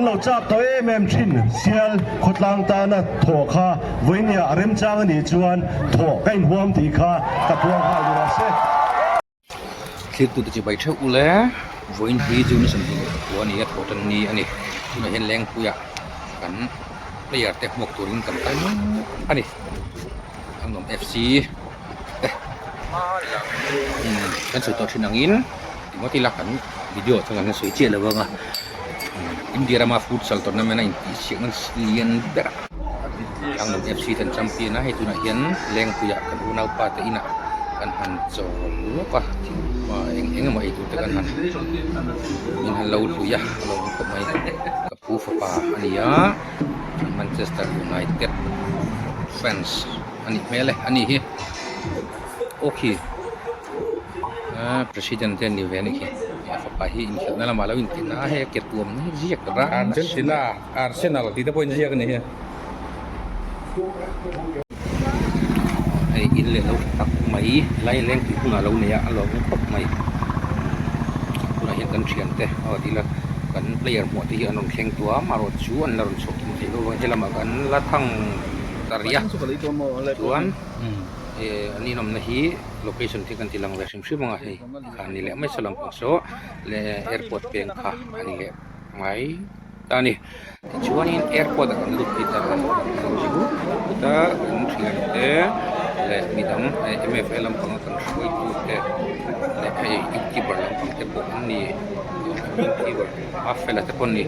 Kan lo chak tawh em em thin sial khawtlang tana thawh kha vawinia a remchang a nih chuan thawh ka inhuam tih kha ka puang nghal ni rawh se. Thirtute chu bai theuh ule, vawiin hi June 24 a ni a, thawh tan ni a ni. Tunah hian Lengpuiah kan player te hmuak turin kan kal mek a ni. Thangnuam FC te kan sawi tawh thin angin tingawt ila kan video chuan kan sawi chiah lo ang a, India rama futsal tournament a intihsiakna lian ber a Thangnuam FC ten champion a, hei tunah hian Lengpuiah kan unaupa te inah kan han chaw lawk a, eng eng emaw ei tur te kan han min han lo hlui a, a lo awm khawp mai, ka pu fapa a ni a. Manchester United fans a nih hmel e a ni hi aw khi ahh president te an ni ve a nih khi a fapa hi inkhelhna lamah lo intih na a hei a ke tuam hi ziak ran Argentina Arsenal tih te pawh in ziak a ni hi. Hei in leh lo tha tak mai helai leng tih hunah lo nei a a lawm khawp mai tunah hian kan thiante aw ti ila kan player hmuh te hi an rawn thleng tawh a amaherawh chu an la rawn chhuak thum theih loh avangin helamah kan la thang ta rih a chuan eh an inawmna hi location te kan ti lang ve hrim hrim ang a hei tikhan a ni leh mai saw lampang saw leh airport peng kha a ni leh mai. ta a ni tichuanin airport ah kan lut phei ta a chuta kan thian te leh midang mfa lampanga kan hruaitu te leh hei youtuber lampang te pawh an ni youtuber a fela te pawh an ni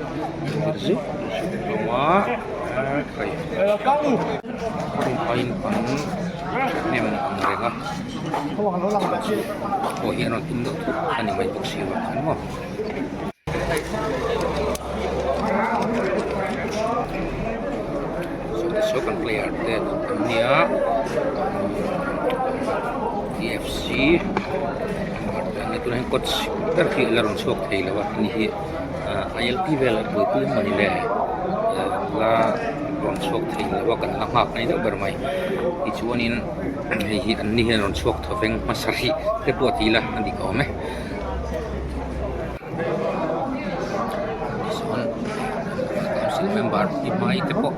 an zir zut zut hlawm a hei aiin kan thahnem ang reng a pawh hi an rawn tum deuh thut a ni mai bawk si a khan maw. Saw kan player te an nia T F C tunah hian coach ber khi la rawn chhuak thei lo a ani hi I L P vel a buaipui emaw ni le la rawn chhuak thei lo a kan la nghak a ni deuh ber mai tichuanin hei hi an ni hian rawn chhuak thaw veng hmasa hrih te pawh ti ila a dik awm e. Sawn council member ti hmai te pawh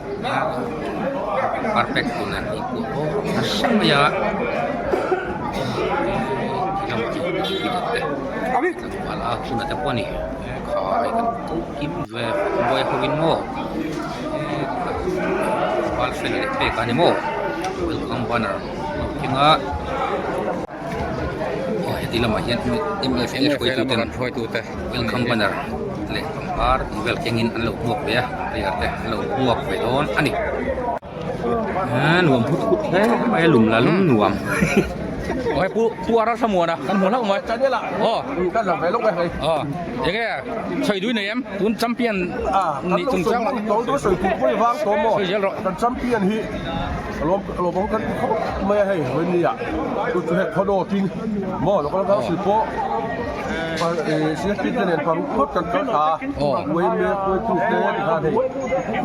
carpet tur nen a inkuah bawk nasa mai a tlangval a hun te pawh a ni khai kan ko kim ve buai ho in maw val fel leh pek a ni maw welcome banner a lo keng a. Aw heti lamah hian mfa hruaituten welcome banner leh pangpar tih vel kengin an lo hmuak ve a player te an lo hmuak ve dawn a ni a nuam hut hut hle mai a lum la lum nuam Aw hei pu pu a ral thlamuan a kan hmu hlauh mai aw aw enge sawi dui nei em tun champion nih chungchang sawi zel rawh champion hi Lawm lawm ang kan ti khawp mai a hei vawiin ah chu chu hei khaw dawtin maw local council pawh CSP te nen paruk phawt kan kal thla a vawiin mek hruaitu te tikhan hei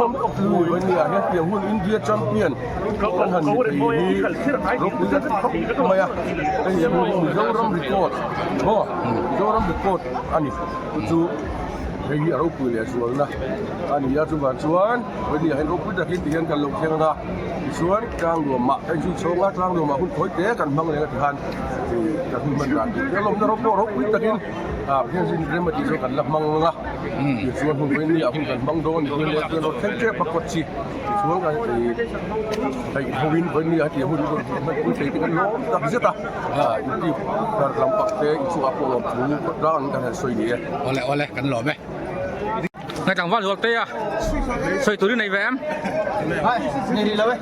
vawiin ah hian tiang hun India champion kan han ni thei hi ropui kan ti khawp mai a hei hian Mizoram record maw Mizoram record a ni chu chu hei hi a ropui leh zualna a ni a chuvang chuan. Vawiin ah hian ropui takin ti hian kan lo thleng a, tichuan Tlangnuamah hei chu chhawng a, Tlangnuamah hun thawi te kan hmang leng a ti khan ih kan hun hman dan tur te a lawmna rawng pawh ropui takin ah Pathian zin rem a tih chuan kan la hmang ang a, tichuan hun vawiin ni ah hun kan hmang dawn a ni hian leh rawn thleng tep a kawt chi tichuan kan ih hei hoin vawiin ni ah hetiang hun hi rawn hman pui thei te kan lawm tak zet a, ah youtube tar lampak te inchungah pawh lawm thu khawtlang ang kan han sawi ni e. Awle awle kan lawm e. Ngai tlangval zual te a sawi tur i nei ve em? Nei rih lo e.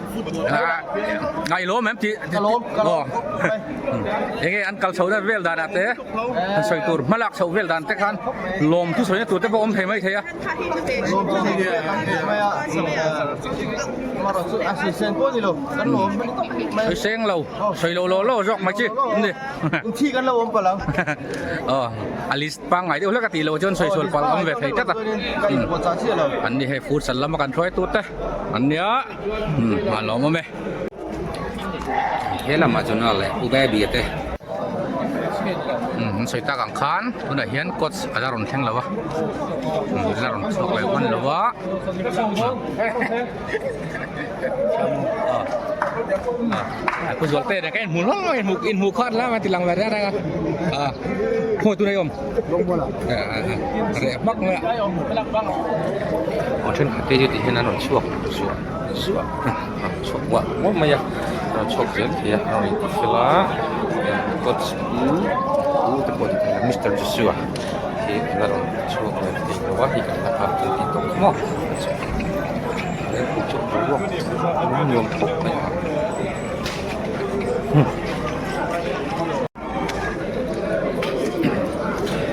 Ngai lawm em ti? Ka lawm, ka lawm. Enge an kal chho na vel dan ah te an sawi tur hmalak chhoh vel dan te khan lawm thu sawina tur te pawh awm thei mai thei a. Lawm chu sawi tur tam khawp mai a. Amaherawh chu a sawi sen pawh a ni lo, kan lawm a ni tawp mai. Sawi seng lo, sawi lo law law zawk mai chi. Inthi kan lo awm palh ang. Aw, a list. Pangngai deuh hlek a tih loh chuan sawi sual palh awm ve thei tlat a. An ni hei futsal lama kan hruai tute an nia a lawm awm e. He lamah chuan a leh U Baby te An sawi tak ang khan tunah hian coach a la rawn thleng lo a, a la rawn chhuak leh hman lo a. Pu Zualte nen ka inhmu hlawm a, inhmu khat hlauh a ti lang ve reng reng a, khawngaih tuna i awm? Reh hmak mai a. Aw thenkhat te chu ti hian an rawn chhuak zuah zuah a rawn chhuak muah muah mai a, a rawn chhuak zel thei a, a rawn inti fel a, coach pu pu te pawh ti thei a Mister Joshua hi a la rawn chhuak ve thei lo a, hei kan la nghak kan tih tawh kha maw chu boruak a nuam khawp mai a.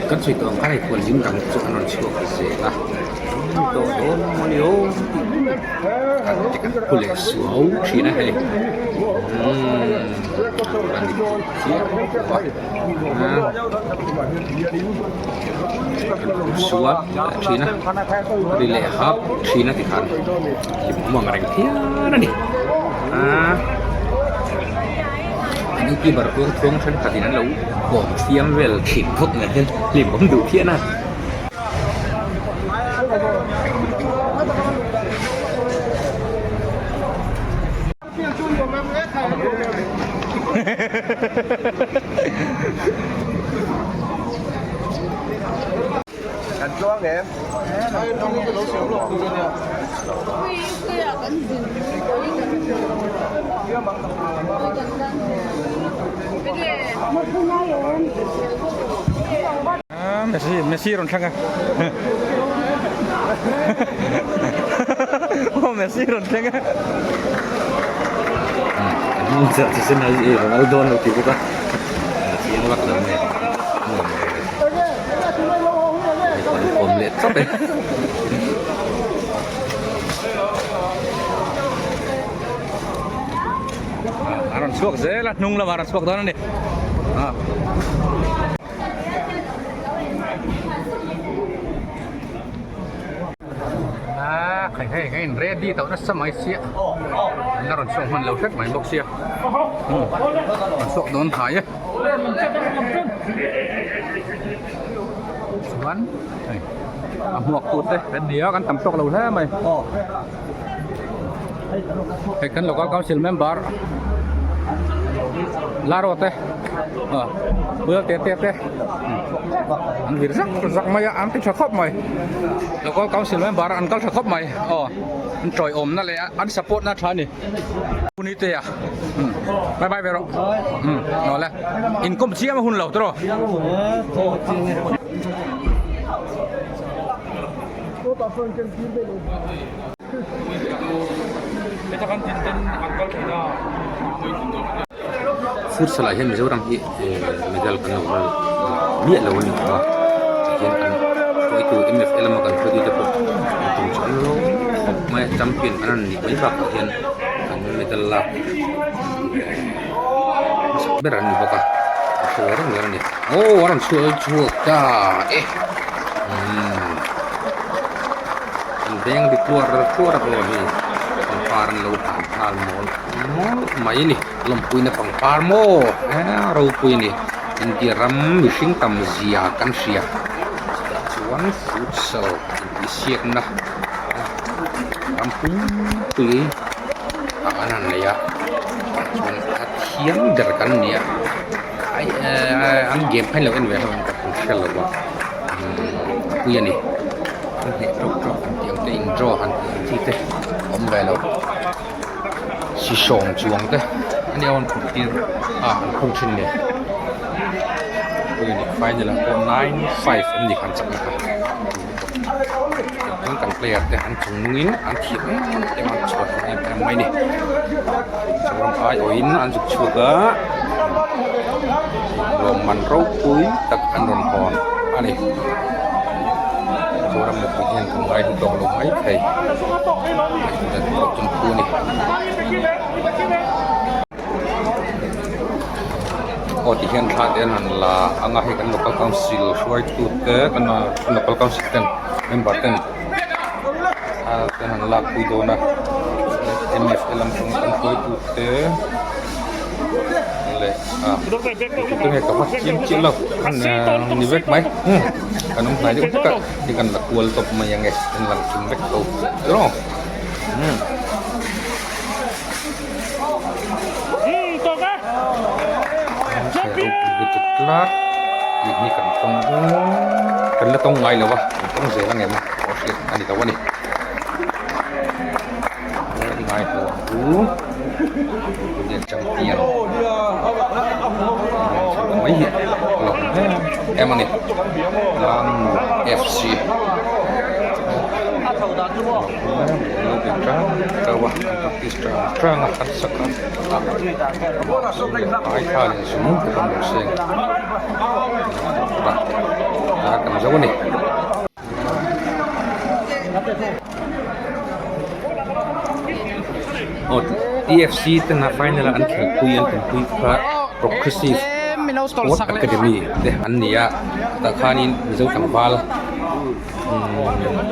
Kan sawi tawh ang khan hei khualzin dang te chu an rawn chhuak zel a tawh dawn mawni aw an te kan phu leh suau thin a hei umm a ni chiang khawp a kan sual leh thin a ri leh hap thin a tikhan hlimawm ang reng phian a ni aaa. An youtuber kuang tluang thenkhat in an lo kawm thiam vel thin khawp mai hian hlim awm duh phian a. Messi Messi rawn thleng a aw Messi rawn thleng a Ronaldo an lo ti bawk a chiang vak lo mai awm leh tlat e. A rawn chhuak zel a hnung lamah a rawn chhuak dawn a ni. A khai hei ka in ready tawh nasa mai sia an la rawn chhuak hman lo hret mai bawk sia an chhuak dawn thai e chuan hei a hmuak tu te kan ni a kan tam tawk lo hle mai hei kan local council member Laro te Puia te te te an vir zak zak mai a an ti tha khawp mai local council member an kal tha khawp mai aw an tawiawmna leh an support na tha a ni Puni te a bye bye ve rawh aw le inkawm chiam a hun lo tawh Futsal ah hian Mizoram hi medal kan lo la miah lo a ni awm a tihian kan hruaitu MFA lama kan hruaitu te pawh an tum chu an lo khawp mai a champion an rawn nih mai bakah hian an medal lak hmasak ber an ni bawk a a hre reng reng a ni aw a rawn chhuak chhuak ta e umm. An veng ri tluar tluar a aw hei pangpar an lo hlan nghal mawl mawlh mai a ni lawmpuina pangpar maw eee ropui a ni India ram mihring tam zia kan hria chutah chuan futsal intihsiakna ram pumpui ah an han nei a chuan a thiam ber kan ni a an game kha an lo en ve hlawm ang ka hre lo a pui a ni an hneh tawk tawk an tih ang te in draw han tih ang chi te a awm ve lo sisawm chuang te a nia an phurh tir a an khung thin ni pui a ni final ah pawh 9-5 an ni khan chakna kha chuan kan player te an chung nungin an thiam em em a chhuat em em mai a ni chuan aiawhin an zuk chhuak a lawmman ropui tak an rawn hawn a ni Mizoram mipui hian kan ngai hlu tawk lo mai thei chu a ni. Aw ti hian thla te an han la ang a hei kan local council hruaitu te kan local council ten member ten thla te an han lak pui dawn a mfa lam pang kan hruaitu te. Leh a tute nge ka va chiang chiah lo ni vek mai kan awm hnai deuh hlek a ti kan la kual tawp mai ange an lang thim vek tho tiraw umm. Ropui lutuk tlat tih hi kan tawng kan la tawng ngai lo a kan tawng zel ang em pawh hriat a ni lo a ni. Ngai ho ang u Indian champion mai hi a lo em em a ni Tlangnuam FC lo be tang tang a an practice tang tang a an sak a ai thla leh zum te pawh an lo seng a kan zo a ni. Aw TFC tena final a an khelhpui an tumpui kha Progressive Sport Academy te an ni a tah khanin Mizo tlangval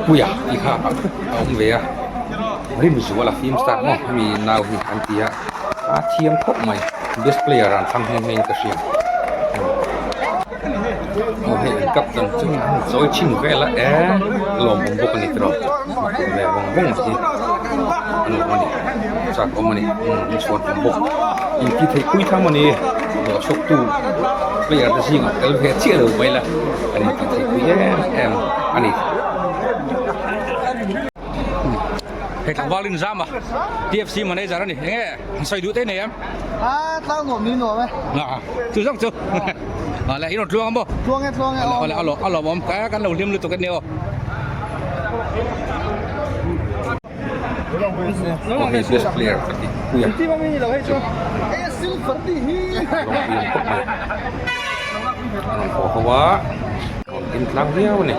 Puia tih kha a awm ve a Rinzuala film star maw hemi nau hi an ti a a thiam khawp mai best player ah an thlang nghe nghe in ka hria. Aw hei an captain chu an chawi chhin vel a e lawmawm bawk a ni tiraw hmuh ve vawng vawng mai hi a nuam a ni chak awm a ni umm chhuan awm bawk inti theih pui tham a ni hlawh chhuak tu player te zingah tel ve chiah lo mai la an inti theih pui em em a ni. Hei tlangval in zam a TFC manager a ni eng nge an sawi duh te nei em? A tlang nuam ni nuam e. A chu zawk chu a le i rawn tluang a maw? Tluang e tluang e aw. A lo a lawmawm ka kan lo hlim lutuk ania aw. Aw hei best player ka ti pui a. Lawngpui khawp mai. An rawn haw ho a. Rawn ding tlang viau a ni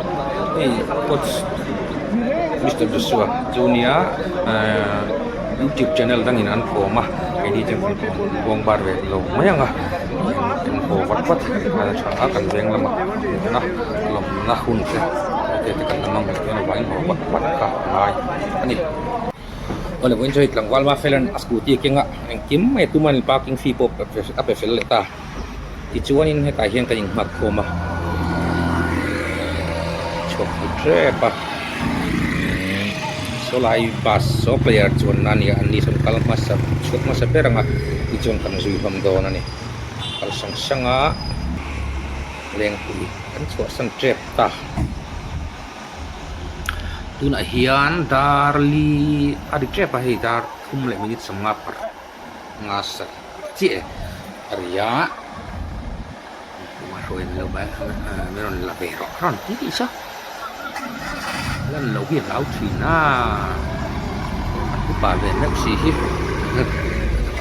hei coach Mister Joshua chu nia ehh youtube channel dangin an kawm a keini chuan kan kawm buang bar ve lo mai ang a kan haw vat vat a tha a kan veng lamah a lawmna hun te te te kan la hmang ve dawn avangin haw vat vat kha a ngai a ni. Awle vawiin chu hei tlangval Mafelan a scooty a keng a engkim mai a tum a ni parking fee pawh a pe fel leh ta. Tichuanin hetah hian kan innghat khawm a, chhuak thei tep a, saw lai bus saw player chuanna a ni a, anni sawn kal hmasa chhuak hmasa ber ang a, tichuan kan zui hlawm dawn a ni. Kal sang sang a, lengpui kan chhuahsan tep ta. Tunah hian dar li a ri tep a, hei dar thum leh minute 50 par. Nga sak chiah e a ri a hruai an lo min rawn la ve rawh rawn ti tih sa lan loh hi a hlau thin a an upa ve meuh si hi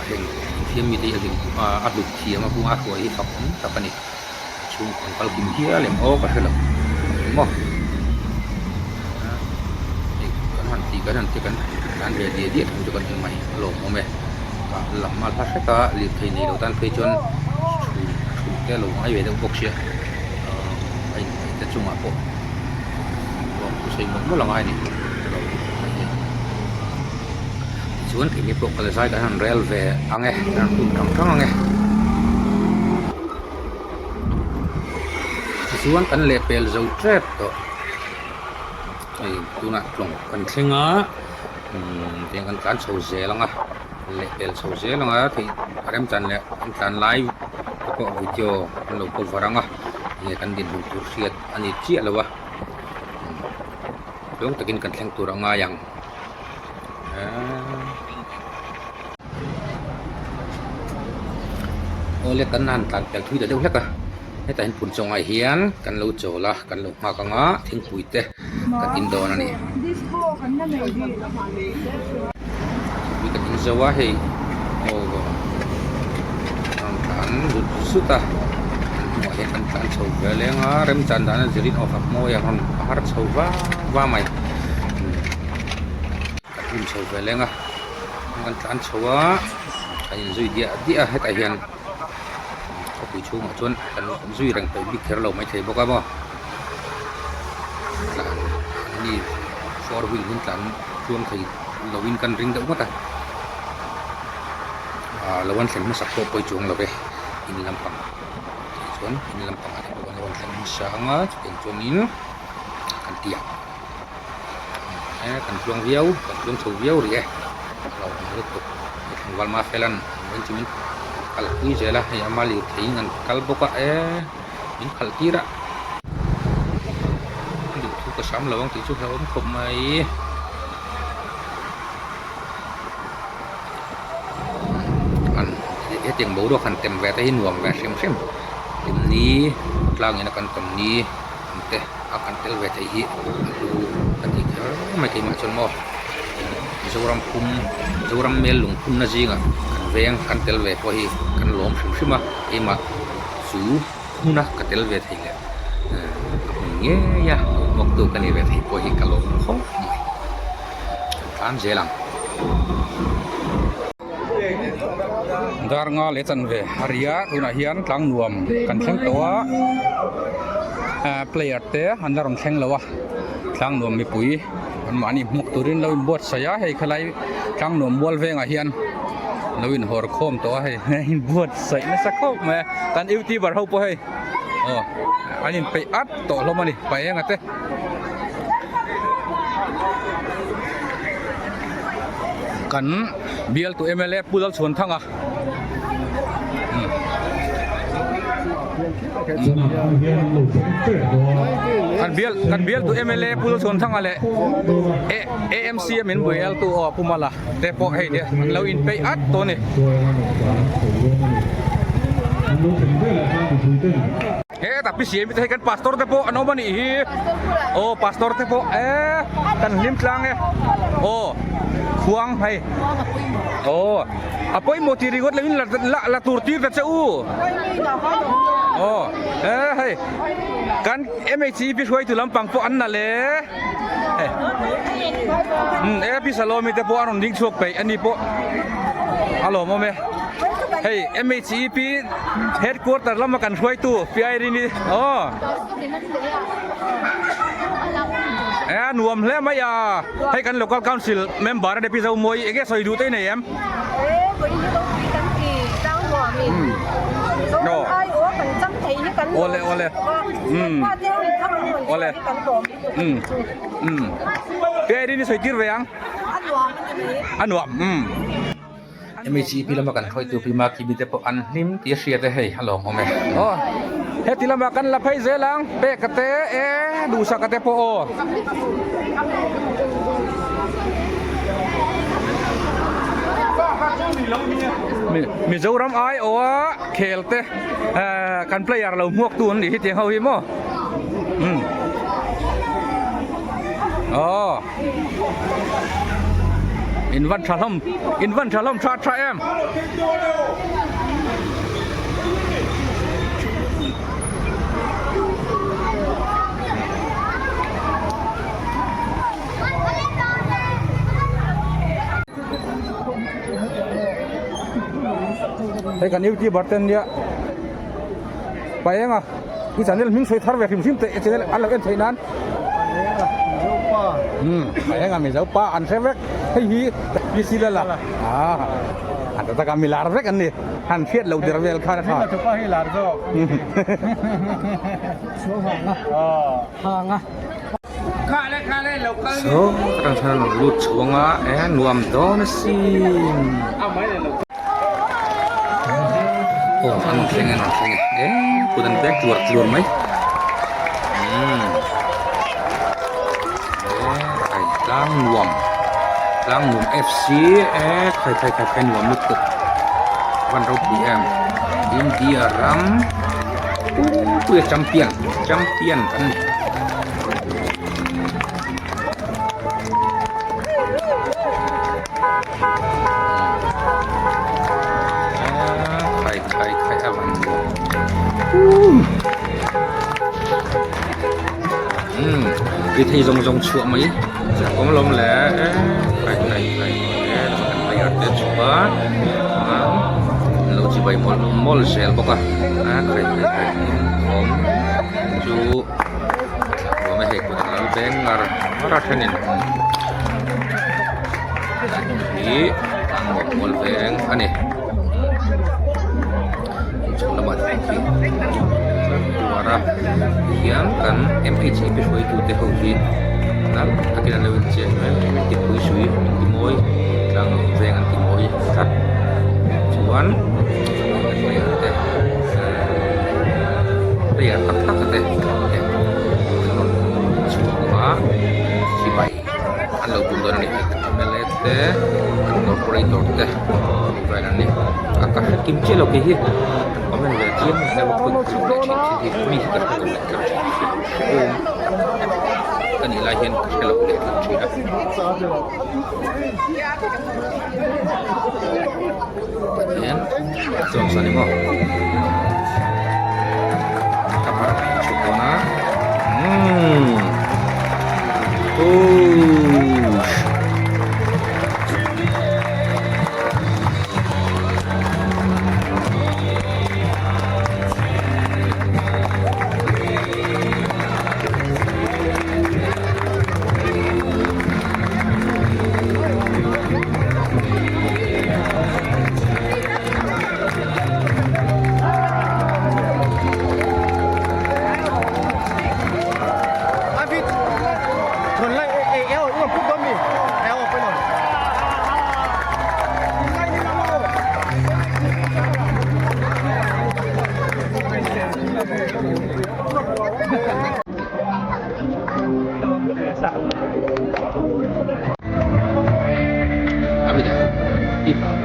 heng thiam mite hi a hlim a hlut thiam a bunga hruai hi fak awm tak a ni chhungkaw an kal kim hial em aw ka hre lo maw hei kan han tih kan han ti kan tlan ve diah diah thung chu kan hmu mai a lawmawm e tah lam a hla hret a lirthei nei lo tan phei chuan chhun chhun te a lo ngai ve deuh bawk sia ahh a inhmeh te chungah pawh lawm chu sawi mawlh mawlh a ngai a ni tichuan keini pawh kal zai kan han rel ve ang e kan han hun tang tang ang e. Tichuan kan lehpel zo tep tawh hei tunah tlawng kan thleng a umm tiang kan tlan chho zel ang a lehpel chho zel ang a theih a remchan leh kan tlan lai te pawh video an lo cover ang a enge kan dinhmun tur hriat a ni chiah lo a tluang takin kan thleng tur a ngai ang eee. Awle kan han tlan pel thui ta deuh hlek a hetah hian phun chawngah hian kan lo chawl a kan lo nghak ang a thingpui te kan in dawn a ni thingpui kan in zo a hei aw rawn tlan zut zut a an hnungah hian kan tlan chho ve leng a remchan dan a zirin aw fak mawi a rawn har chho va va mai kan hun chho ve leng a. Kan tlan chho a kan inzui diah diah a hetah hian khawpui chhungah chuan kan zui reng peih bik kher lo maithei bawk a maw tlan an ni four wheel hi tlan tluang thei lovin kan ring deuh ngawt a ah lo an thlen hmasak pawh pawi chuang lo ve. In lampang tih chuan in lampang ah te pawh an rawn thleng hmasa ang a chutiang chuanin kan ti ang e kan tluang viau kan tluang chho viau rih e a lo awm lutuk hei tlangval Mafelan vawiin chu min kalpui zel a hei ama lirtheiin an kal bawk a e min khalh tir a duhthu ka sam lo ang tih chu hlauhawm khawp mai. An hetiang boruak han tem ve te hi nuam ve hrim hrim hlim ni tlangin a kan tawn ni ang te a kan tel ve theih hi a hlu ka ti kher mai keimah chuan maw Mizoram phum Mizoram mel lungphunna zingah kan veng kan tel ve pawh hi kan lawm hrim hrim a keimah chu hmuna ka tel ve thei leh a hmun ngei a lo hmawktu ka ni ve thei pawh hi ka lawm khawp mai. Kan tlan zel ang. Dar nga leh chanve a ri a tunah hian tlang nuam kan thleng tawh a ah player te an la rawn thleng lo a tlang nuam mipui an mahni hmuk turin lo inbuatsaih a hei khalai tlang nuam mual vengah hian lo inhawr khawm tawh a hei inbuatsaih nasa khawp mai a kan youtuber ho pawh hei aw an inpeih at tawh hlawm a ni paenga te. Kan bialtu mla Pu Lalchhuanthanga kan bial kan bialtu mla Pu Lalchhuanthanga leh AMC a min buailtu aw Pu Mala te pawh hei te an lo inpeih at tawh a ni. Hetah pi siam te hei kan pastor te pawh an awm a nih hi aw pastor te pawh e kan hlim tlang e aw khuang hei aw a pawimawh tih ringawt lo in la la la tur tir ta che u aw e hei kan M_H_E_P hruaitu lampang pawh an nalh e hei umm e pi Salawmi te pawh a rawn ding chhuak peih a ni pawh a lawmawm e hei M_H_E_P. Headquarter lama kan hruaitu Pi Irene-i aw e a nuam hle mai a hei kan local council member a ni Pi Zomawi enge sawi duh te i nei em? Awle awle umm awle umm umm Pi Irene-i sawi tir ve ang a nuam umm. MHEP lama kan hruaitu Pi Makibi te pawh an hlim tih a hriat e hei a lawmawm e. Aw heti lamah kan la phei zel ang peka te e duhsaka te pawh aw. Mizoram aiawha khel te kan player lo hmuaktu an nih hi tiang ho hi maw. Aw. In van tha hlawm in van tha hlawm tha tha em. Hei kan youtuber te an nia Paenga. I channel hming sawi thar ve hrim hrim teh i channel an lo en theih nan. Umm a eng a Mizo pa an hre vek hei hi PC Lala ah an ta taka mi lar vek an ni han hriat loh der vel khan a tha. Saw atang chuan a rawn lut chhuang a e nuam dawn asin. Aw an rawn thleng e an rawn thleng e e kut an bek tluar tluar mai umm e khai tlang nuam tlang nuam F_C e khai khai khai khai nuam lutuk van ropui em India ram puia champion champion kan ni. Khai khai khai a van umm ri thei zawng zawng chhuah mai awm lawm le khai khai khai kan player te chuan an lo chibai mawlh mawlh zel bawk a khai khai khai awm chu ruang a hei kut an lo beng ngar ngar a thenin. Hi mual veng a ni. chung lamah te khi tlar tuar a tihian kan MHIP hruaitu te ho hi nalh takin an lo inchei mai a min ti pui sui min ti mawi tlang veng an ti mawi tlat chuan player te player tak tak te te an rawn chhuak a sipai an lo bul dawn a ni mla te an corporator te vel an ni a ka hre kim chiah lo kei hi comment ve chiam a nia kut leh thin thil hi mi hi ka hre lo leh tlat thin hrehawm ka nih lai hian ka hre lo leh tlat thin a. Tihian chuan sawn emaw cover a chhuk dawn a umm oohh.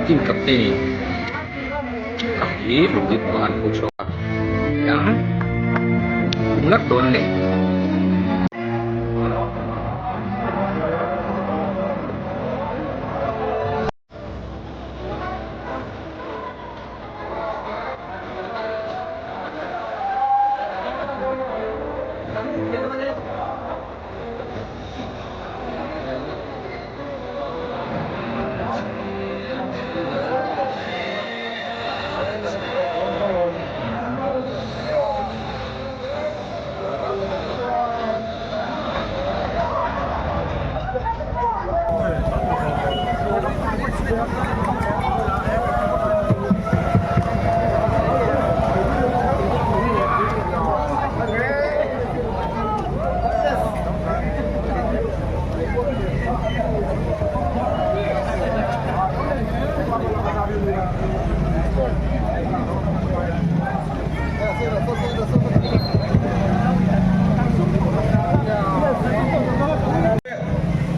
Team captain hi Rudit pawh an phu chhuak a tiang lak dawn a ni.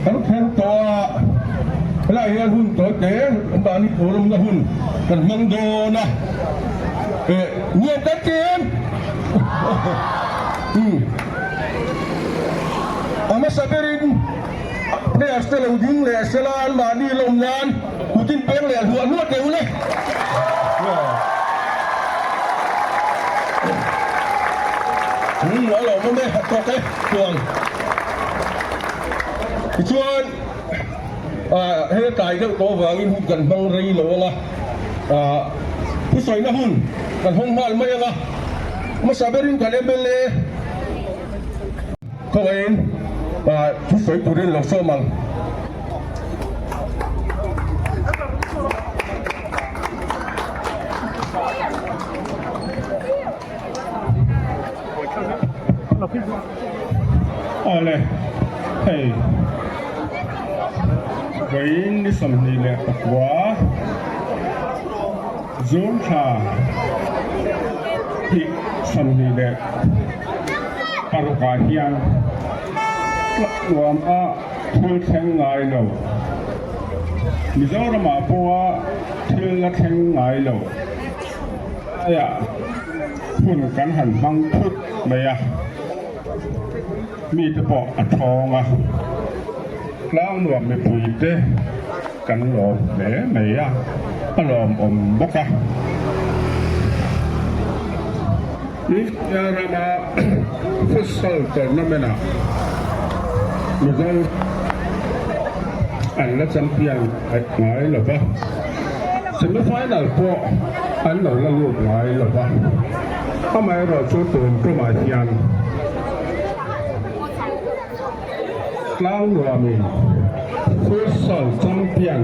Kan thleng tawh a, helaiah hian hun tawi te mahni pawlawmna hun kan hmang dawn a, eh nuam kan ti em? A hmasa berin players te lo ding leh sela an mahni lawm nan kut in peng leh hluah hluah teh u le. A lawmawm e, a tawk e chuang. Tichuan hei a tlai deuh tawh avangin hun kan hmang rei lo ang a, thusawina hun kan hawng nghal mai ang a, hmasa berin kan mla khawngaihin thusawi turin lo sawm ang. Awle, hei vawiin ni 29 June thla hi 26 ah hian tlanuam a thil thleng ngai lo, Mizoram ah pawha thil la thleng ngai lo laiah hun kan han hmang phut mai a, mite pawh a thawng a, Tlangnuam mipuite kan lawm hle mai a, a lawmawm bawk a. India rama futsal tournament-ah Mizo an la champion ngai lo va, semi-final pawh an lo la lut ngai lo va, amaherawhchu tun tumah hian Tlangnuamin futsal champion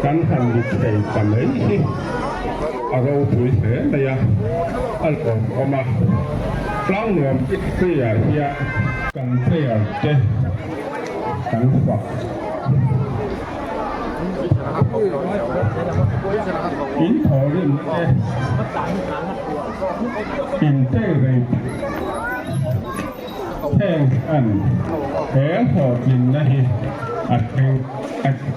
kan han ni thei ta mai hi. a ropui hle mai a, a lawmawm a. Tlangnuam player hian kan player te kan fak. In thawhrim te in tei rei heng hian he hlawhtlinna hi a thleng a ni.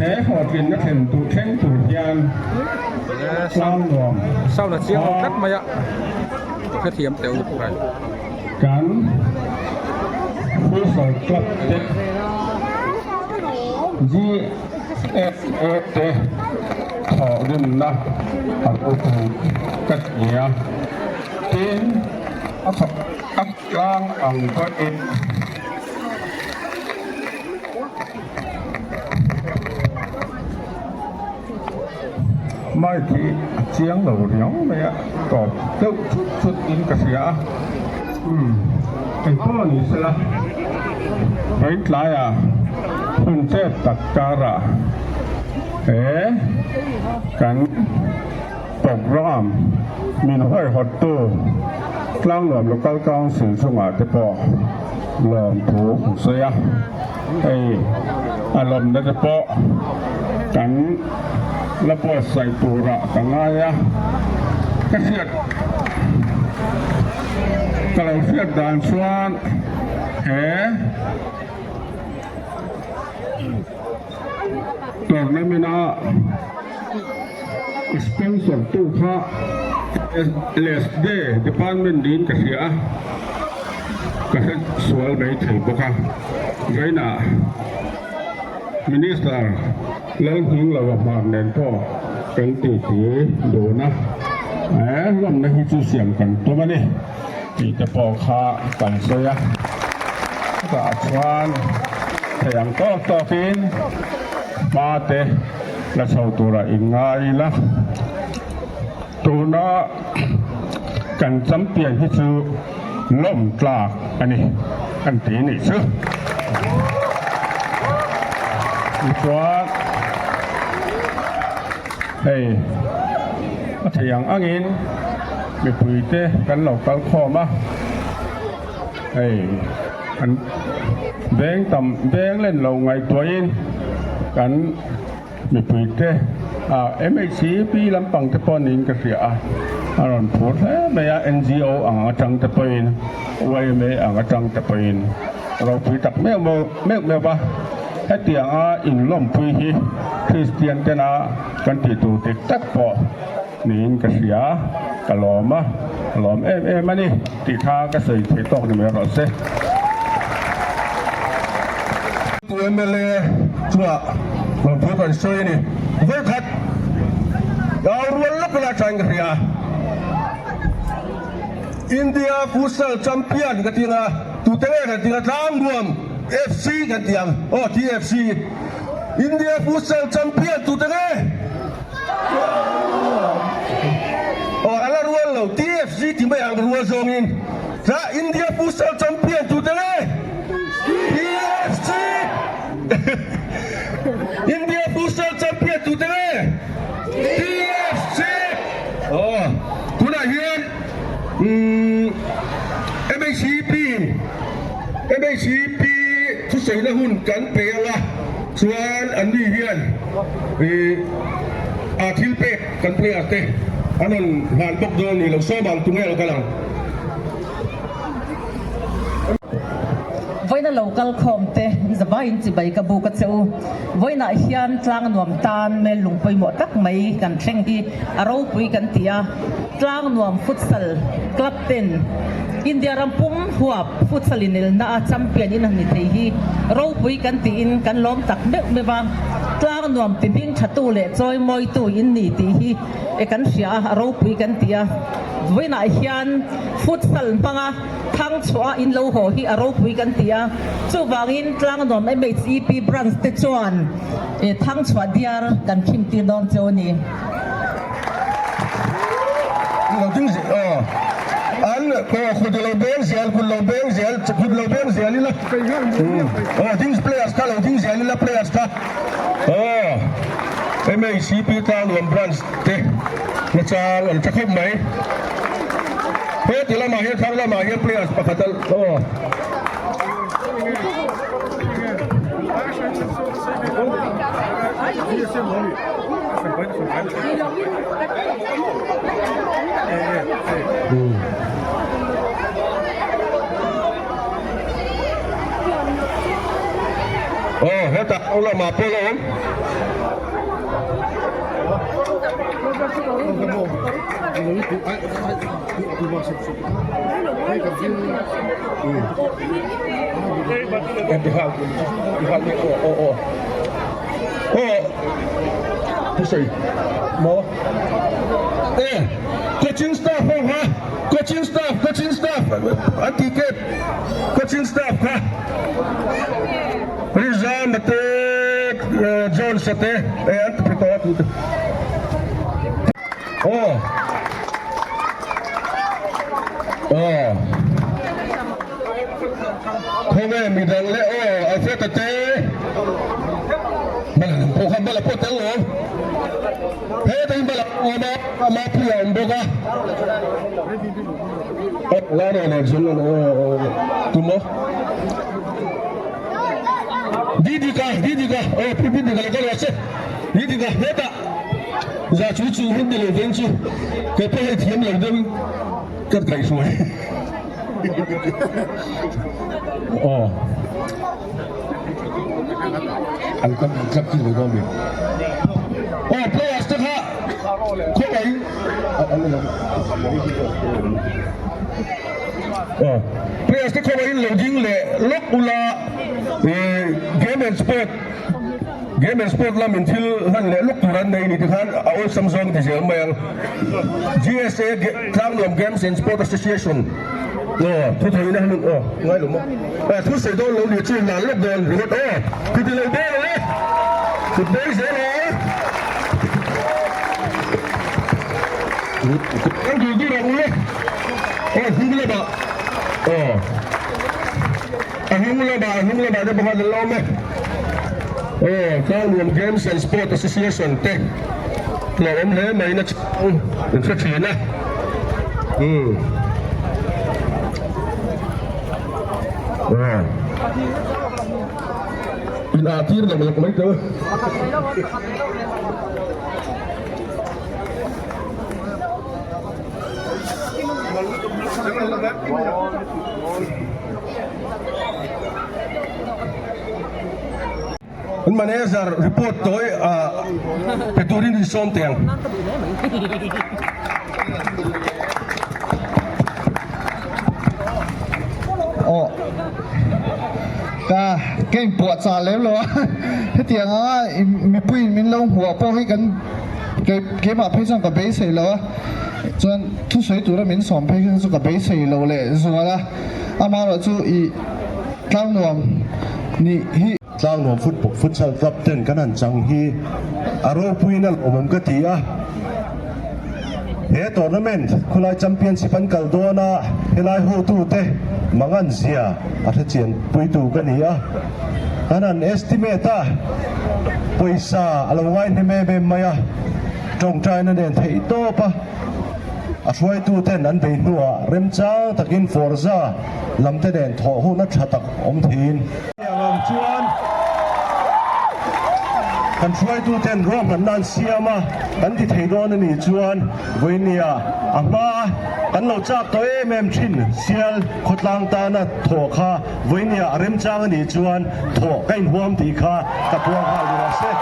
He hlawhtlinna thlen tur thleng tur hian Tlangnuam kan Futsal Club te GFA te thawhrimna a ropui ka ti a, tin a tlang ang pawhin. Mic hi a chiang lo riau mai a, tawp deuh chut chut in ka hria a, umm engpawh ni sela Vaintlaiah hun chet tak karah he kan Programme min huaihawttu Tlangnuam Local Council chungah te pawh lawmthu an sawi a, hei a lawmna te pawh kan la buatsaih turah ka ngai a, ka hriat ka lo hriat dan chuan he Tournament a sponsor tu kha LSD department niin ka hria a, ka hre sual mai thei bawk a. Vawiinah Minister Lalhmingloa hmar nen pawh kan titi dun a, he hlawmna hi chu siam kan tum a ni tih te pawh kha kan sawi a. Chutah chuan thei ang tawk tawkin hma te la chho tura in ngai ila. Tuna kan champion hi chu lawm tlak a ni kan ti nih chu. Tichuan hei a thei ang angin mipuite kan lo kal khawm a. Hei an veng tam veng len lo ngaihtuahin kan mipuite ah MHCP lampang te pawh niin ka hria a, a rawn phur hle mai a, NGO ang atang te pawhin yma ang atang te pawhin ropui tak meuh meuh meuh va, hetianga inlawmpui hi Kristian tena kan tih tur dik tak pawh. Niin ka hria, ka lawm a, ka lawm em em a ni tih kha ka sawi thei tawk ni mai rawh se. Tu mla chungah lawmthu kan sawi a ni. Vawikhat dau rual lawk ila thain ka hria. India Futsal Champion ka ti anga, tute nge kan ti anga Tlangnuam FC kan ti ang, aw TFC. India Futsal Champion tute nge? Aw a la rual lo TFC ti mai ang rual zawngin tla India Futsal Champion tute nge? TFC India Futsal Champion tute nge? TFC Aw tunah hian umm MHCP in MHCP thusawina hun kan pe anga chuan anni hian Ih a thil pek kan player te an rawn hlan bawk dawn ni lo sawm ang tunge lo kal ang. Vawiina lo kal khawm te zavaiin chibai ka buk a che u. Vawiinah hian tlang nuam tan mel lung pawimawh tak mai kan thleng hi a ropui kan ti a. Tlang nuam futsal club ten India ram pum huap futsal inelna a champion in han ni thei hi ropui kan tiin kan lawm tak meuh meuh a. Tlang nuam ti hming thatu leh chawi mawitu in ni tih hi e kan hria a, a ropui kan ti a. Vawiinah hian futsal hmanga thang chhuah a in lo haw hi a ropui kan ti a. Chuvangin tlang nuam MHEP branch te chuan e thang chhuah diar kan khim tir dawn cheu a ni. Lo ding zel aw. An aw khut lo beng zel khut lo beng zel khut lo beng zel ila aw ding players kha lo ding zel ila players kha aw. MHCP Tlangnuam Branch te nachang an tha khawp mai. He ti lamah hian thlang lamah hian players pakhat a aw. Aw hetah aw lamah pawh la awm. Coaching staff ho kha coaching staff coaching staff an tih tep coaching staff kha Rizama te Jones a te an ti phe tawh a tih te aw aw khawnge midang leh aw Alfred a te Mala lam pawh kha Mala pawh tel lo heta hi Mala awm a ama pui a awm bawk a Lana nen chuan aw tum aw. Didika Didika aw Pu Didika lo kal rawh se Didika hetah za chu chu hun ni lo veng chu kei pawh hei thiam lo deuh in ka kaihhruai aw an kan club ti lo dawn mi aw players te kha khawngaih an lo Aw players te khawngaihin lo ding leh lawk ula ih game and sport game and sport lamin thil hlan leh lawk tur an nei ni tikhan a awlsam zawng ti zel mai ang GSA Tlangnuam Games and Sport Association aw thu thawina hmun aw ngai lo maw aw thu sawi dawn lo ni chu hlan lawk dawn ringawt aw chuti lo dawn lo e kut bawi zel aw kan dul dur ang ule. Aw hnung lamah aw a hnung lamah a hnung lamah te pakhat an la awm e aw Tlangnuam Games and Sport Association te la awm hle mai na chhung in hre thin a umm aw in ah tir lam lak mai teh u. An manager report tawi ah pe turin in sawm teh ang. Aw ka ka inpuah chah lem lo a hetiang anga mipuiin min lo hmuh pawh hi kan Keimah phei chuan ka beisei lo a, chuan thusawi tura min sawm phei kha chu ka beisei lo leh zual a, amaherawh chu i Tlangnuam nih hi. Tlangnuam Futsal Club ten kan han chang hi a ropuiin a lawmawm ka ti a, he tournament khawlai championship an kal dawn a, helai hotute mangan zia a hrechian puitu ka ni a. Kan han estimate a, pawisa a lo ngai hnem em em mai a, tawngtaina nen theih tawp a, a hruaitu ten an bei hnuah remchang takin Forza lam te nen thawh hun a tha tak awm theiin. Tiang ang chuan kan hruaitu ten ruahmanna an siam a, kan ti thei dawn a nih chuan vawinia a hma kan lo chak tawh em em thin sial khawtlang tana thawh kha Vawinia a remchang a nih chuan thawh ka inhuam tih kha ka puang nghal ni rawh se.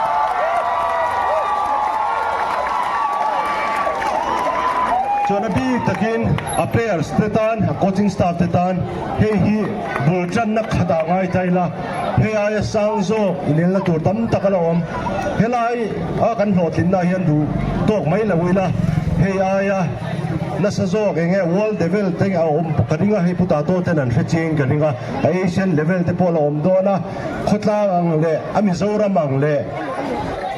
Chuan a bik takin a players te tan, a coaching staff te tan hei hi bul tanna khatah ngai ta ila, hei aia sang zawk inelna tur tam tak a la awm. Helai a kan hlawhtlinna hian duh tawk mai lo ila, hei aia Nasa zawk eng nge world level te a awm ka ring a, hei Pu Tato ten an hre chiang ka ring a, a Asian level te pawh a la awm dawn a, khawtlang ang leh a Mizoram ang leh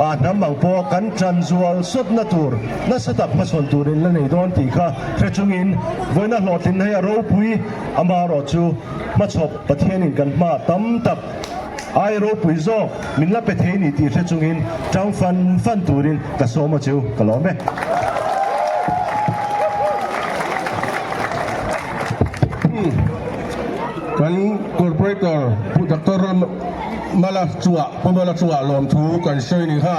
a hnam ang pawh kan tan zual sawtna tur nasa tak hmasawn turin la nei dawn tih kha hre chungin vawiina hlawhtlinna hi a ropui amaherawhchu hmachhawp Pathianin kan hma tam tak. Ai ropui zawk min la pe thei ni tih hre chungin tang fan fan turin ka sawm a chu ka lawm e. Kan Corporator Pu Doctor Mala chungah Pu Mala chungah lawmthu kan sawi ni kha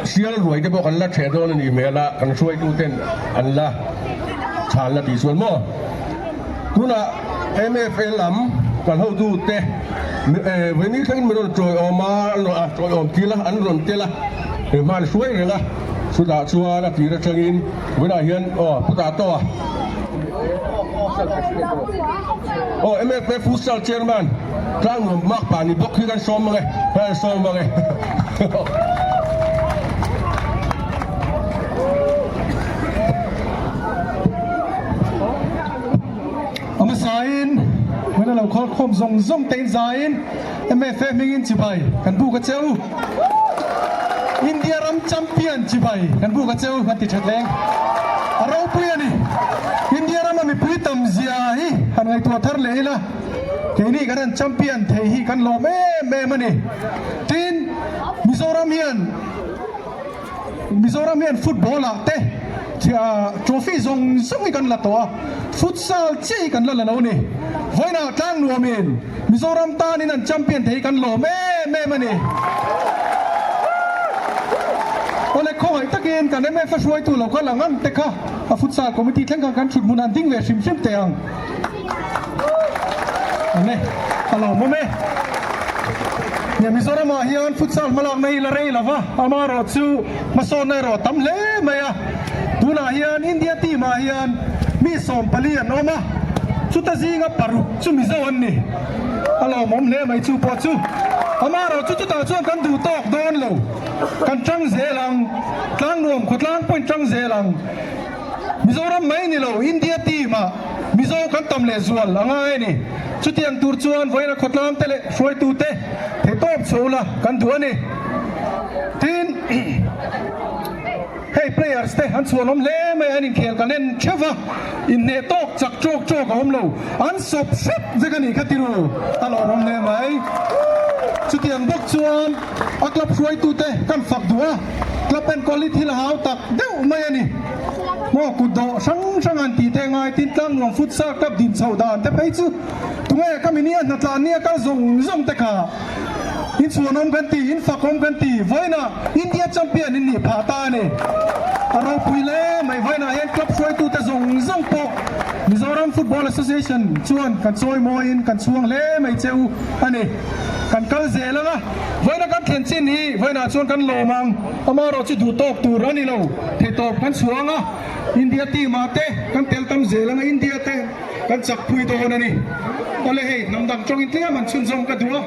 sial ruai te pawh kan la theh dawn a nih hmel a, kan hruaituten an la chhan la tih chuan maw. Tunah MFA lam kan hotute Veni thlengin min rawn tawiawm a, an rawn tawiawm tir a, an rawn tel a, hman hruai reng a, chutah chuan a tir atangin vawiinah hian aw Pu Tatoa aw MFA Futsal Chairman Tlangnuam Makpa ni bawk hi kan sawm ang e, kan sawm ang e. A hmasain min a lo khawl khawm zawng zawng te in zaiin MFA hmingin chibai kan buk a cheu. India ram champion chibai kan buk a cheu kan ti that leng. A ropui a ni. India rama mipui tam zia hi han ngaihtuah thar leh ila keini kan han champion thei hi kan lawm em em a ni. Tin, Mizoram hian Mizoram hian football ah te trophy zawng zawng hi kan la tawh a, futsal chiah hi kan la la lo ni. Vawiinah Tlangnuamin Mizoram tanin an champion thei hi kan lawm em em a ni. Awle khawngaih takin kan MF a hruaitu lo kal ang ang te kha a futsal committee thleng khan kan thut hmun an ding ve hrim hrim teh ang. Awle a lawmawm e. Nia Mizoramah hian futsal hmalakna hi la rei lo va, amaherawh chu hmasawnna erawh a tam hle mai a. Tunah hian India team ah hian mi 14 an awm a, chuta zinga paruk chu Mizo an ni. A lawmawm hle mai chu pawh chu. Amaherawh chu chutah chuan kan duh tawk dawn lo, kan tang zel ang, Tlangnuam khawtlang pawhin tang zel ang. Mizoram mai ni lo, India team ah Mizo kan tam leh zual a ngai a ni. Chutiang tur chuan vawiina khawtlang te leh hruaitu te theihtawp chho la kan duh a ni. Tin, hei players te an chhuanawm hle mai a, an inkhel kan en theuh va, inhneh tawk chak tawk tawk a awm lo, an sawp hrep vek a nih kha tiru a lawmawm hle mai. Chutiang bawk chuan a club hruaitu te kan fak duh a, club enkawl hi thil a hau tak deuh mai a ni. Maw kut dawh hrang hrang an tih te ngai tin Tlangnuam futsal club din chhoh dan te phei chu tunge ka mini a hnatlan nia kal zawng zawng te kha in chhuanawm kan ti in fakawm kan ti vawiinah India champion in nih phah ta a ni. A ropui hle mai vawiinah hian club hruaitu te zawng zawng pawh Mizoram Football Association chuan kan chawi mawiin kan chhuang hle mai che u a ni. Kan kal zel ang a vawiina kan thlen chin hi vawiinah chuan kan lawm ang amaherawh chu duh tawk tur a ni lo. Theihtawp kan chhuang a, India team ah te kan tel tam zel ang a, India te kan chak pui dawn a ni. Awle hei hnam dang tawngin tlem an chhunzawm ka duh a,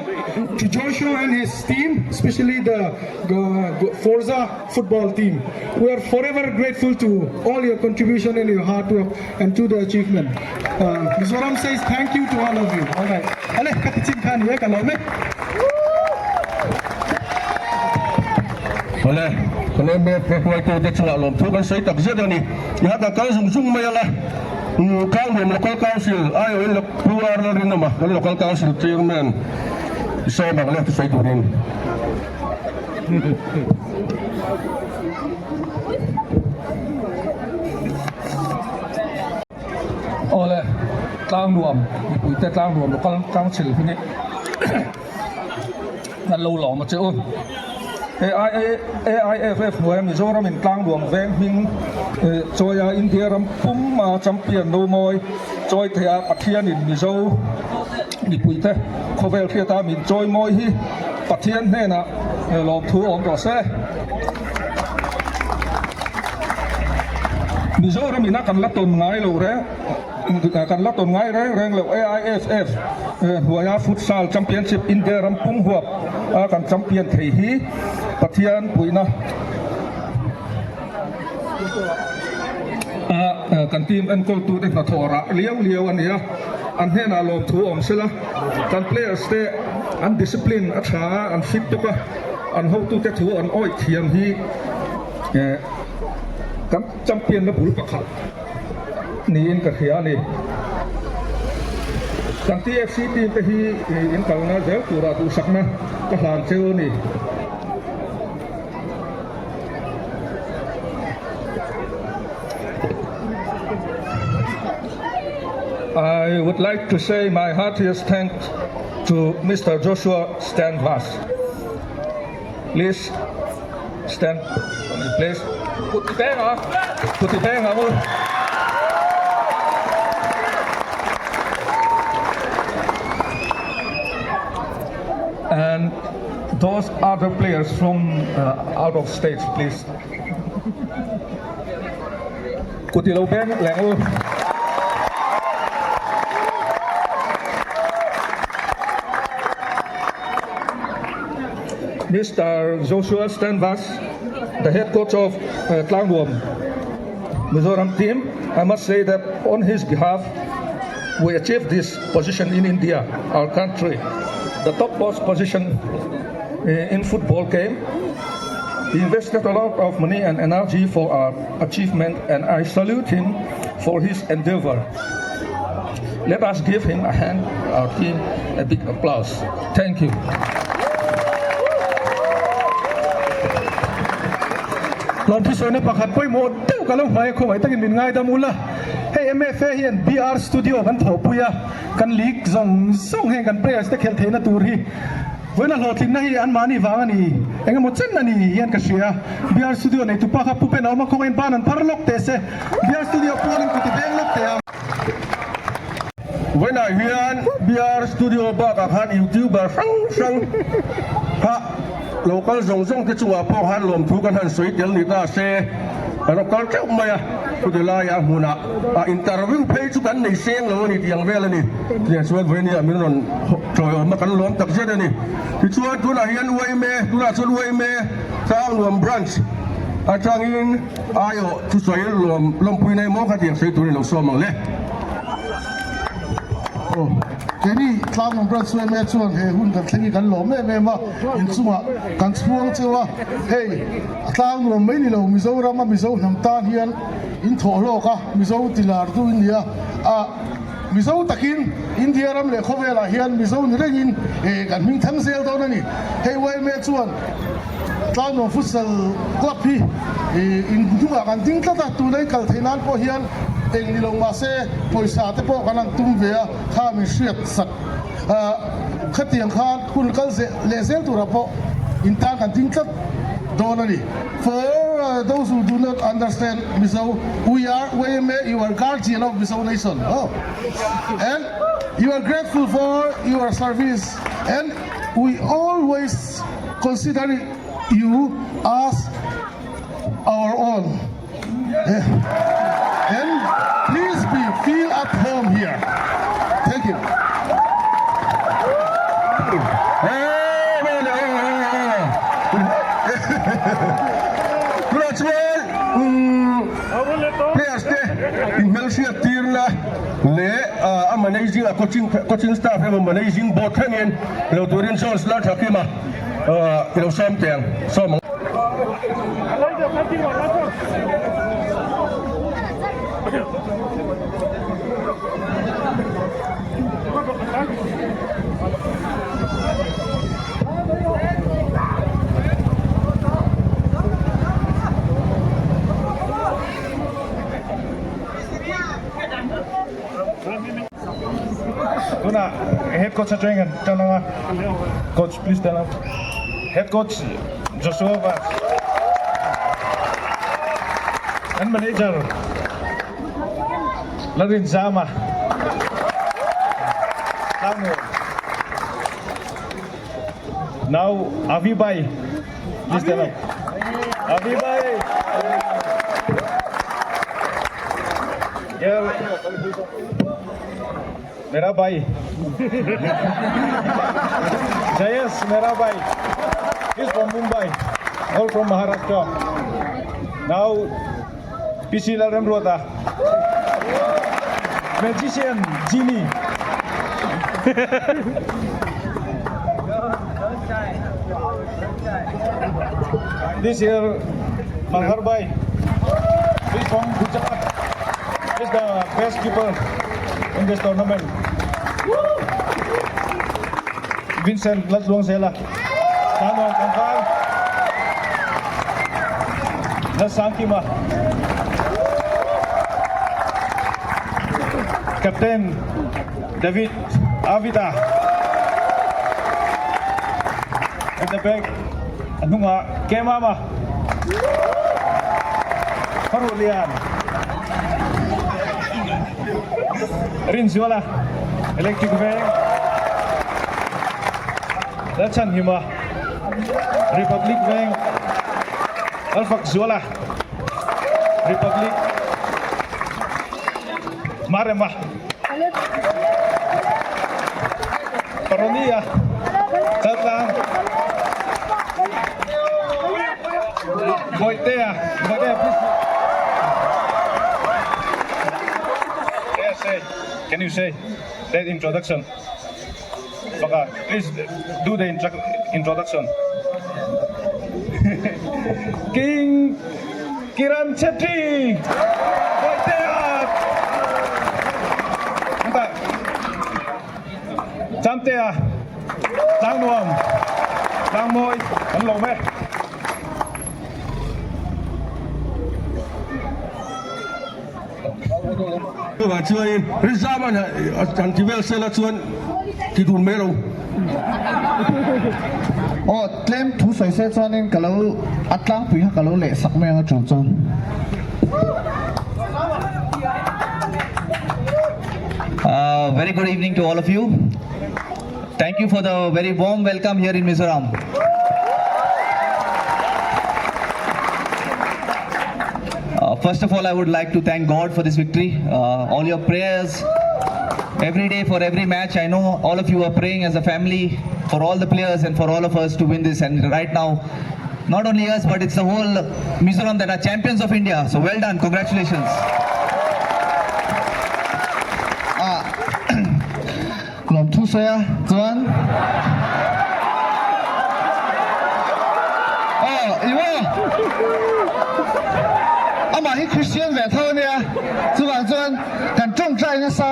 to Joshua and his team, especially the Forza football team, we are forever grateful to all your contribution and your hard work and to the achievement. Mizoram says thank you to all of you. Alright, awle ka ti chin kha ni e, ka lawm e. Awle, kan MF hruaitute chungah lawmthu kan sawi tak zet a ni. I hat a kal zung zung mai ang a, Tlangnuam Local Council aiawhin Pu R Lalrinawma kan Local Council Chairman i sawm ang le thusawi turin. Awle, Tlangnuam mipuite Tlangnuam Local Council hi ni. Kan lo lawm a che u. AIFF hnuaia Mizoram in tlangluang veng hming chawia India ram pum a champion no mawi chawi thei a Pathian in Mizo mipuite khawvel hriata min chawi mawi hi Pathian hnenah lawmthu awm rawh se. Mizoram ina kan la tawn ngai lo reng. Kan la tawn ngai reng reng loh AIFF hnuaia Futsal Championship India ram pum huap a kan champion thei hi Pathian puihna a kan team enkawltute hnathawh rah liau liau a ni a, an hnenah lawmthu awm sela, kan players te an discipline a tha a, an fit bawk a, an hotute thu an awih thiam hi kan champion na bul pakhat. Niin ka hria a ni. Kan TFC team te hi in kalna zel tura duhsakna ka hlan cheu a ni. I would like to say my heartiest thanks to Mister Joshua Stan Vaz. Please stand on your place. Kut ti peng a, kut ti peng ang u. And those other players from uh, out of states, please. Kut i lo beng leng u. Mister Joshua Stanvas, the head coach of uh, Tlangnuam Mizoram team, I must say that on his behalf, we achieved this position in India, our country, the topmost position eh, in football game. He invested a lot of money and energy for our achievement and I salute him for his endeavor. Let us give him a hand, our team, a big applause. Thank you. Lawmthisawina pakhat pawimawh deuh ka lo hmai a khawngaih takin min ngaidam ula. Hei MFA hian BR Studio kan thawhpui a, kan league zawng zawng heng kan players te khelh theihna tur hi Vawiina hlawhtlinna hi anmahni vang a ni, eng emaw chen a ni hian ka hria. BR Studio neitupa kha Pu Pen a awm a, khawngaih in ban an phar lawk teh se. BR Studio pualin kut i veng lawk teh ang. Vawiinah hian BR Studio bakah khan YouTuber hrang hrang kha lo kal zawng zawng te chungah pawh khan lawmthu kan han sawi tel ni ta se, kan rawn kal teuh mai a, chuti laiah hmunah interview phei chu kan nei seng lo a ni tih ang vel a ni. Tiang chuan vawinia min rawn Tawiawm a kan lawm tak zet a ni. Tichuan tunah hian UAMA, tunah chuan UAMA Tlangnuam Branch atangin aiawh thusawi lawm lawmpui nei maw kha tiang sawi tur i lo sawm ang le. Aw, keini Tlangnuam Branch UAMA chuan he hun kan thleng hi kan lawm em em a, inchungah kan chhuang cheu a, hei a Tlangnuam mai ni lo Mizoram a Mizo hnam tan hian in thawh hlawk a, Mizo tilartu in ni a, a. Mizo takin India ram leh khawvelah hian Mizo ni rengin kan hming thang zel dawn a ni. Hei yma chuan Tlangnuam Futsal Club hi in hnungah kan ding tlat a, tuna i kal theih nan pawh hian eng ni lo mahse pawisa te pawh kan han tum ve a, kha min hriat sak khatiang khan hun kal leh zel turah pawh in tan kan ding tlat dawn a ni. For those who do not understand Mizo, we are YMA, you are guardian of Mizo nation. Oh. And you are grateful for your service and we always consider you as our own. And please be feel at home here. Thank you. Tunah chuan players te inhmelhriat tirna leh a managing a coaching coaching staff emaw managing board thlengin lo turin Jones Lalthakima i lo sawm teh ang sawm ang. Tuna head coach atang kan tan anga coach please stand up head coach Joshua Vaz and manager Larin Zama Now Avi Bhai please stand up Avi Bhai Yeah. Mera bhai. Jayesh Mera bhai. He's from Mumbai. All from Maharashtra. Now PC Lalremruata. Magician Genie. This year Malhar Bhai. He's from Gujarat. He's the best keeper in this tournament. Vincent Laltluangzela, Tlanawm Tlangval, Lalsangkima, Captain David Avida, at the back a hnungah Kemama, Kharuhlian, Rinzuala, Electric Veng, Lalchhanhima, Republic Veng, Lalfakzuala, Republic, Marema, Paronia, Chaltlang, Bawihtea, Bawihtea please. Yes, say, can you say that introduction? Baka, please do the introduction. King Kiran Chetri! Bawihtea! Chamtea, Tlangnuam, Tlangmawi an lo ve. Chuvang chuanin Rizama han ti vel sela chuan ti dun mai lo. Aw tlem thu sawi se chuanin ka lo a tlangpui kha ka lo leh sak mai ang a tul chuan. Very good evening to all of you. Thank you for the very warm welcome here in Mizoram. Uh, first of all, I would like to thank God for this victory. Uh, all your prayers every day for every match. I know all of you are praying as a family for all the players and for all of us to win this. And right now, not only us, but it's the whole Mizoram that are champions of India. So well done. Congratulations. Ah, Lawmthu sawi a chuan aw i maw amah hi Christian ve tho ania chuvang chuan kan tawngtai nasa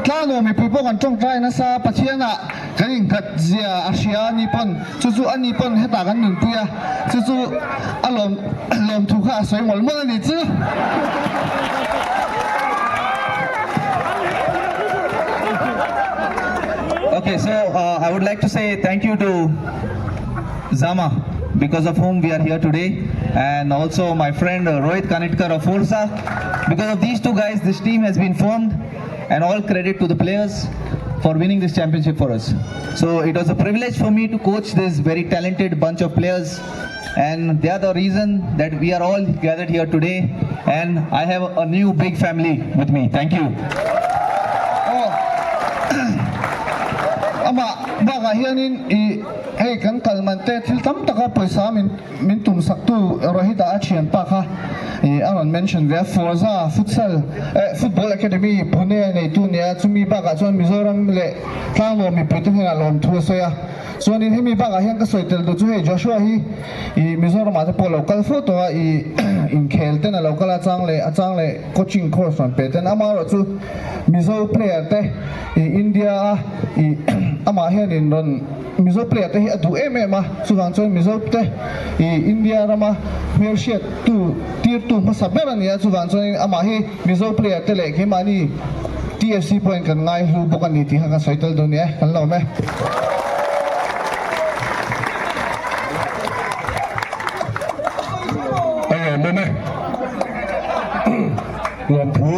tlangnuam mipui pawh kan tawngtai nasa Pathian ah kan inkhat zia a hria ani pawn chu chu ani pawn hetah kan nunpui a chu chu a lawm lawmthu kha a sawi mawlh mawlh ani chu. Okay, so uh, I would like to say thank you to Zama, because of whom we are here today, and also my friend uh, Rohit Kanitkar of Forza. Because of these two guys, this team has been formed, and all credit to the players for winning this championship for us. So it was a privilege for me to coach this very talented bunch of players, and they are the reason that we are all gathered here today. And I have a new big family with me. Thank you. Aw amah bakah hianin ih hei kan kal man te thil tam taka pawisa min min tum sak tu Rohit-a a thian pa kha ih a rawn mention ve a Forza futsal eh football academy Pune a neitu nia chumi bakah chuan Mizoram leh Tlanglaw mipui te hnenah lawmthu a sawi a chuanin hemi bakah hian ka sawi tel duh chu hei Joshua hi ih Mizoram ah te pawh a lo kal fo tawh a ih inkhel ten a lo kal a chang leh a chang leh coaching course rawn pe ten amaherawh chu Mizo player te ih India a ih amah hianin rawn Mizo player te hi a duh em em a chuvang chuan Mizo te ih India rama hmelhriat tu tirtu hmasa ber a ni a chuvang chuanin amah hi Mizo player te leh keimahni TFC pawhin kan ngai hlu bawk a ni tih kha ka sawi tel dawn ni e, kan lawm e. A lawmawm e. Lawmthu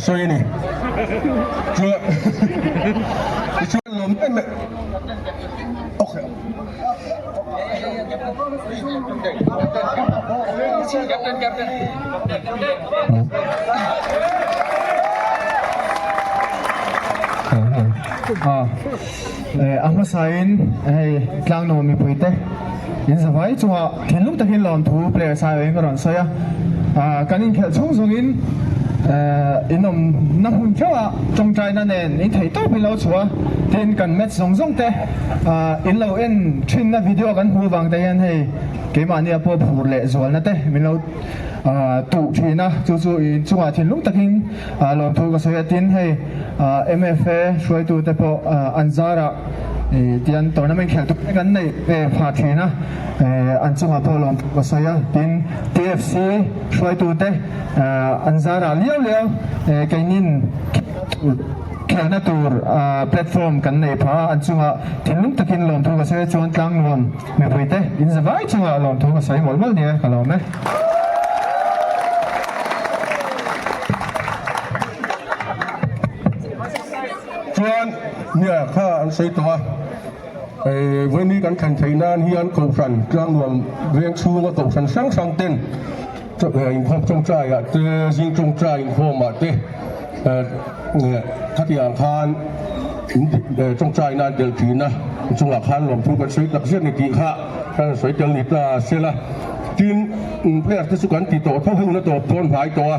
sawi a ni. Chuan tichuan lawm em em okay. A hmasain hei tlangnuam mipuite in zavai chungah thinlung takin lawmthu player sai ka rawn sawi a, kan inkhelh chhung zawngin in awmna hmun theuhah tawngtaina nen in theih tawp in lo chhuah a, tin kan match zawng zawng te in lo en thinna video kan hmuh vang te hian hei keimahnia pawh phur leh zualna te min lo tuh thin a, chu chu in chungah thinlung takin lawmthu ka sawi a, tin hei MFA hruaitute pawh an zarah. Tian tournament khelh tur te kan neih phah thin a, an chungah pawh lawmthu ka sawi a. Tin, TFC hruaitute an zarah liau liau keinin khelhna tur platform kan neih phah a, an chungah thinlung takin lawmthu ka sawi a. Chuan tlangnuam mipuite in zavai chungah lawmthu ka sawi mawlh mawlh nia ka lawm e. Chuan nia kha an sawi tawh a, vawiini kan thlen theih nan hian kohhran tlangnuam veng chhunga kohhran hrang hrang ten inkhawm tawngtai ah te zing tawngtai inkhawm ah te khatiang ang khan tawngtai nan tel thin a, chungah khan lawmthu kan sawi tak zet ni tih kha kan sawi tel ni ta sela. Tin, player te chu kan ti tawh tho heng na tawp dawn hnai tawh a.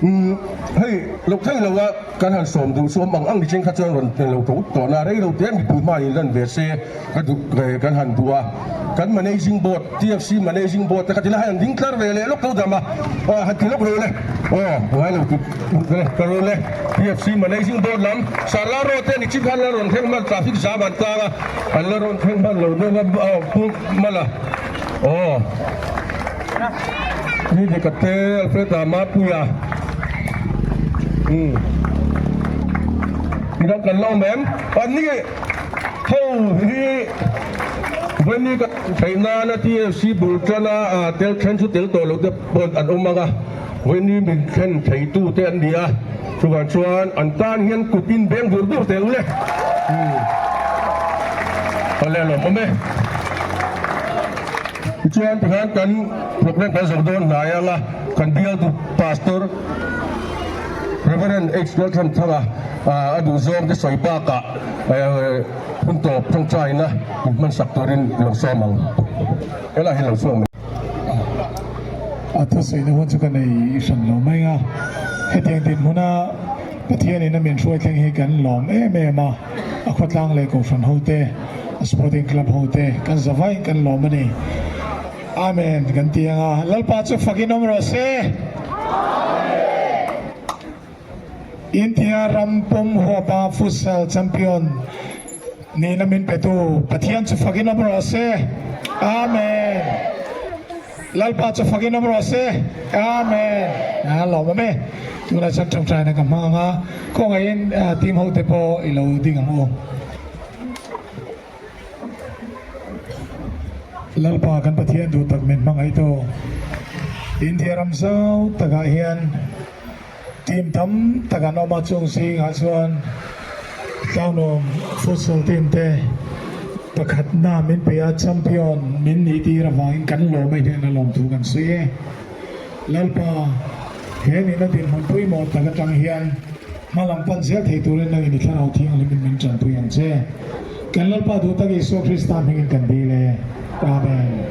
Umm hei lo thei lo a kan han sawm duh chu awm ang ang ni cheng kha chuan rawn lo tho tawh na rei lo te mipui hma in lan ve se ka duh kan han duh a kan managing board TFC managing board te kha ti la hei an ding tlar ve leh lawk lo dam a han ti lawk lo le aw ngai lo ti ka rawn le TFC managing board lam Sarla road te ni chin khan la rawn thleng hman traffic jam an tlang a an la rawn thleng hman lo deuh a pu mala Aw ni dika te Alfreda Mapuia umm midang kan la awm em an ni ho hi vawiin ka theih nana TFC bul tana tel then chu tel tawh loh te pawh an awm ang a vawiin min thlen thei tu te an ni a chuvang chuan an tan hian kut in beng dur dur teh ule umm awle a lawmawm e. Tichuan tikhan kan program kan zawh dawn hnai ang a, kan bialtu Pastor Reverend H. Lalthanthanga a duh zawng te sawi bakah hun tawp tawngtaina min hmansak turin lo sawm ang. Helai hi lo chhuak mai. A thusawi na hun chu ka nei hran lo mai a, hetiang dinhmuna Pathianin a min hruai thleng hi kan lawm em em a. A khawtlang leh kohhran ho te, a sporting club ho te kan za vaih kan lawm a ni. Amen kan ti ang a, Lalpa chu fakin awm rawh se. Amen. India ram pum huapa futsal champion nihna min petu Pathian chu fakin awm rawh se. Amen. Lalpa chu fakin awm rawh se. Amen. A lawm awm e. Tunah chuan tawngtaina ka hmang ang a. Khawngaihin team ho te pawh i lo ding ang u. Lalpa kan Pathian duh tak min hmangaihtu India ram zau takah hian team tam tak an awm a, chung zingah chuan Tlangnuam futsal team te pakhatna min pe a, champion min nih tir avangin kan lawm a, i hnenah lawmthu kan sawi e. Lalpa, he nihna dinhmun pawimawh tak atang hian hma lam pan zel thei turin nangin i Thlarau Thianghlimin min tanpui ang che. Kan Lalpa duh tak Isua Krista hmingin kan dil e. Amen.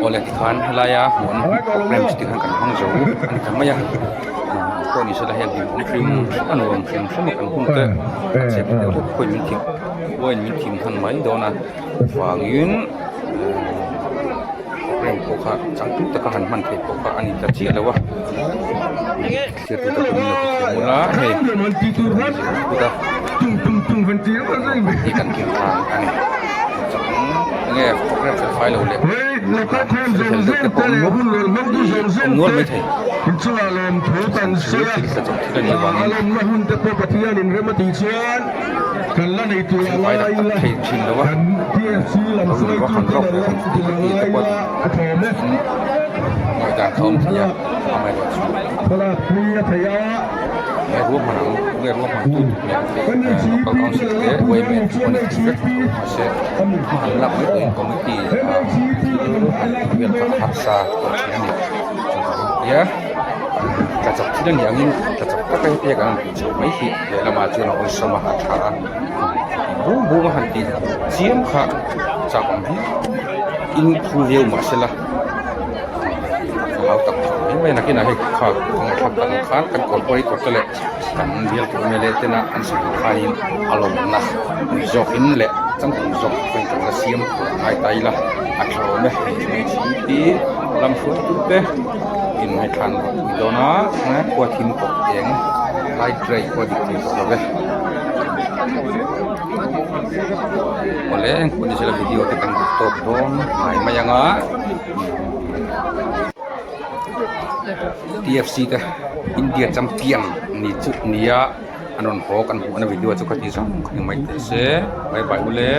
Awle tikhan helaia hmuh an programme chi tikhan kan hmang zo a ni ta mai a. Pawh ni sela heng hi hrim a nuam hrim hrim a kan hun te a chep deuh hlek pawhin min thim pawhin min thim hman mai dawn a vangin programme pawh kha changtlung taka han hman theih pawh kha a ni ta chiah lo a thlir tu te pawh min lo hmu thiam ula hei hi kan kim than a ni enge programme fel fai lo leh fel deuh te pawh awm nual mai thei. Inchungah lawmthu kan sawi a, a lawmna hun te pawh Pathianin rem a tih chuan kan la nei tur a ngai ila, kan TFC lam hruaitute an la nei tur a ngai ila a thawm e. Thlalak pui a theih a. Nia tla chak thil a ni angin tla chak taka hetiang kan han tih chhoh mai hi lehlamah chuan a awlsam a a tha a bung bung a han tih chiam kha chak ang hi in phu viau mahsela a hau tak thei mai mai. mai a nakinah hei kha kawngthlak ang khan kan corporator te leh kan bial tu mla tena an sawi ang khanin a lawmna pui zawkin leh changtlung zawk pawhin kan la siam tur a ngai ta ila a tha awm e hei chu hmeichhe hi lam hruaitu te inngaithlan pui dawn a khua thim tawh eng light ray pawh a dik thei tawh lo ve awle engpawh ni sela video te kan duh tawk dawn hnai mai ang a. TFC te India champion ni chu nia an rawn haw kan hmuhna video chu ka ti zawng kha ni mai teh se bye bye ule.